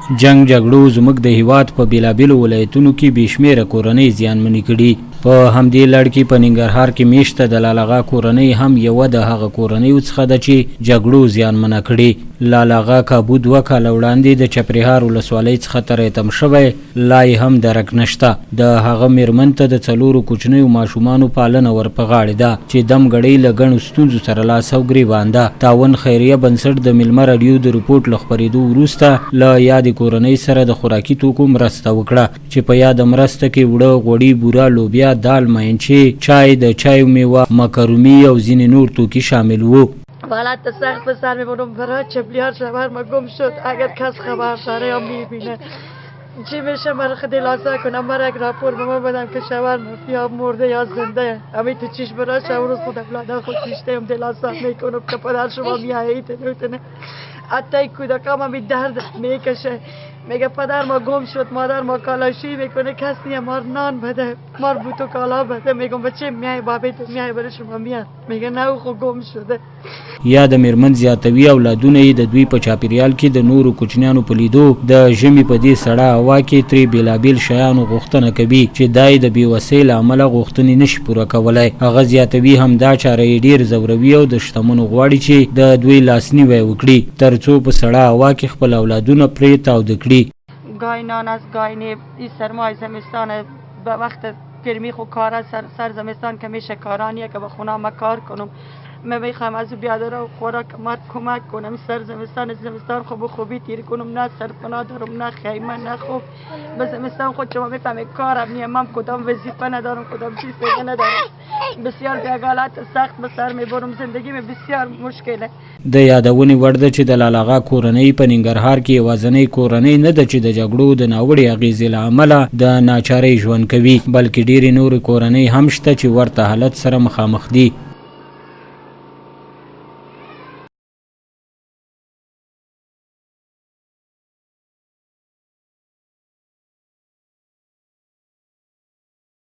جنګ جګړو زموږ د هیواد په بیلابیلو ولایتونو کې بې شمېره کورنۍ زیانمنې کړي. په همدې لړ کې په ننګرهار کې میشته د لالاغا کورنۍ هم یوه د هغه کورنیو څخه ده چې جګړو زیانمنه کړې. لالاغا کابو 2 کاله وړاندې د چپرهار ولسوالۍ څخه تری تم شوی، لا یې هم درک نشته. د هغه میرمن ته د څلورو کوچنیو ماشومانو پالنه ور په غاړې ده چې دم ګړۍ له ګڼو ستونزو سره لاس او ګریوان ده. تعاون خیریه بنسټ د میلمه راډیو د رپوټ له خپرېدو وروسته له یادې کورنۍ سره د خوراکي توکو مرسته وکړه چې په یاده مرسته کې اوړه، غوړي، بوره، لوبیا، دال، ماینچې، چای، د چایو میوه، مکروني او ځینې نور توکي شامل وو. حالت سخت به سر میبرم. برای چپلیار شوهر ما گم شد. اگر کس خبر داره یا میبینه چی میشه، مرا دلاسا کنم. مرا یک راپور به من بدم که شوهر ما یا مرده یا زنده. امی تو چیش برای شب روز خود اولادم خود کشته دلاسا میکنم که پدر شما میایه. ایتنه حتی کودکام همی درد میکشه، میگه پدر ما گم شد، مادر ما کالاشی میکنه، کس نیه مار نان بده، مار بوتو کالا بده. میگم بچه میای، بابی تو میای، برای شما میاد. میگه نه، او خو گم شده. یاده میرمن زیاتوي، اولادونه یې د دوی په چاپیریال کې د نورو کوچنیانو په لیدو د ژمي په دې سړه هوا کې ترې بېلابېل شیانو غوښتنه کوي چې دا یې د بېوسۍ له امله غوښتنې نشي پوره کولای. هغه زیاتوي، همدا چاره یې ډېر ځوروي او د شتمنو غواړي چې د دوی لاسنیوی وکړي ترڅو په سړه هوا کې خپل اولادونه پرې تاوده کړي. گاهی نان است، گاهی نی. این سرمای زمستان، به وقت گرمی خو کار سر, سر زمستان که میشه کارانیه که به خونه ما کار کنم. من میخوام از بیادر و خوراک مرد کمک کنم. سر زمستان، زمستان خو به خوبی تیر کنم. نه سرپناه دارم، نه خیمه، نه خوب. به زمستان خود شما میفهمی کارم نیه. من کدام وظیفه ندارم، کدام چیز دیگه ندارم. بسیار حالت سخت به سر میبرم. زندگی می بسیار مشکله. د یادونې وړ ده چې د لالاغا کورنۍ په ننګرهار کې یوازنۍ کورنۍ نه ده چې د جګړو د ناوړې اغیزې له امله د ناچارۍ ژوند کوي، بلکې ډېرې نورې کورنۍ هم شته چې ورته حالت سره مخامخ دي.